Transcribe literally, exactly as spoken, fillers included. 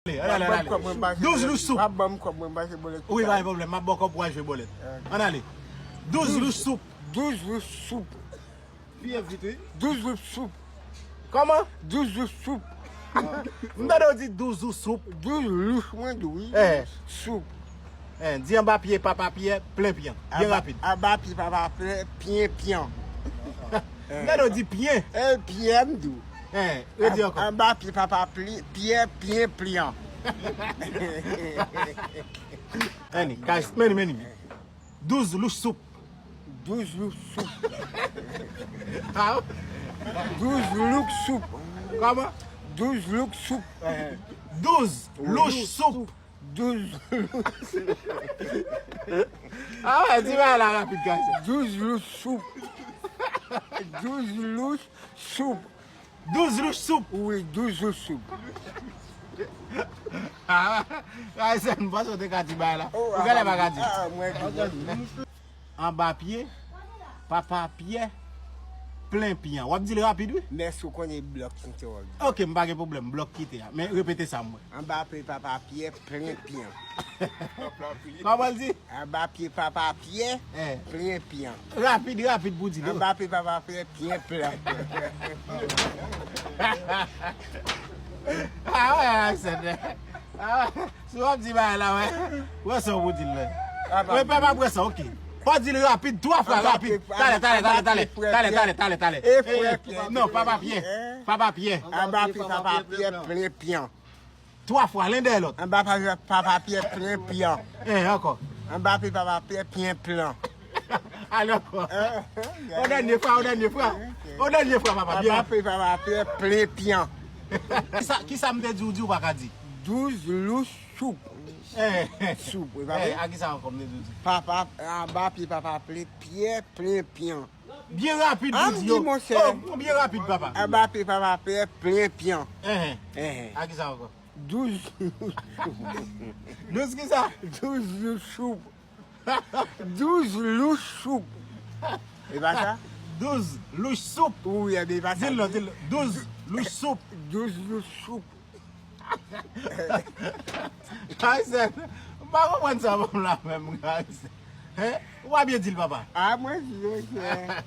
Ale, ale, ale, ale. Douz louch soup. W ap ban m kòb mwen pase bòlèt. Wi, pa gen pwoblèm. M ap ba w kòb pou w al jwe bòlèt. Ann ale. Douz louch soup. Douz louch soup. Pi vit, wi. Douz louch soup. Kòman? Douz louch soup. M tande w di douz louch soup. Douz louch, mwen di wi. Eh. Soup. Eh, di anba pye Papa Pyè, plen pyan. Byen rapid. Anba pye Papa Pyè, pyen pyan. M tande w di pyen. Eh, pyen, m di w. Eh, redi ankò. Anba pye Papa Pyè, pyen pyan. Anni, guys, meni, meni. Douz louch soup. Douz louch soup. Ah? Douz louch soup. Kòman? Douz louch soup. Douz louch soup. Douz louch soup. Ah wè, di bagay la rapid, guys. Douz louch soup. Douz louch soup. Douz louch soup. Wi, douz louch soup. Ah, ah, se m panse w te ka di bagay la. Ou genlè pa ka di. Ah, mwen di. Anba pye Papa Pyè, plen pyan. W ap di l rapid, wi. Mèsi, w konnen blòk kite w ap di. Ok, m pa gen pwoblèm. Blòk kite a. Men repete sa mwen. Anba pye Papa Pyè, plen pyan. Kòman l di? Anba pye Papa Pyè, eh, plen pyan. Rapid, rapid pou di l. Anba pye Papa Pyè, pyen plan. Ah wè, Aksèt. Ah wè. Si w ap di bagay la, wè. Wè sa w pou di l la. Wè, papa, wè sa, ok. Fò di l rapid, twa fwa rapid. Talè, talè, talè, talè. Talè, talè, talè, talè. E frè Pyè. Non, Papa Pyè. Papa Pyè. Anba pye Papa Pyè, plen pyan. Twa fwa, len dèyè lòt. Anba pye Papa Pyè, plen pyan. Eh, ankò. Anba pye Papa Pyè, pyen plan. Ale ankò. On dènye fwa, on dènye fwa. On dènye fwa, Papa Pyè. Anba pye Papa Pyè, plen pyan. Kisa, kisa m te di w, di w pa ka di? Douz louch soup. Eh. Soup, wi, pa vre? Eh, a kisa ankò m te di w di? Papa, anba pye Papa Pyè, plen pyan. Byen rapid pou di yo. An m di, monchè. Oh, byen rapid, papa. Anba pye Papa Pyè, plen pyan. Enhen. Enhen. A kisa ankò? Douz. Douz kisa? Douz louch soup. Douz louch soup. E pa sa? Douz louch soup. Wi, e pa sa. Di l non, di l non. Douz louch soup. Douz louch soup. Kaysen, m pa konprann sa banm la menm, Kaysen. Hein? Ou pa byen di l, papa. A, mwen di, monchè.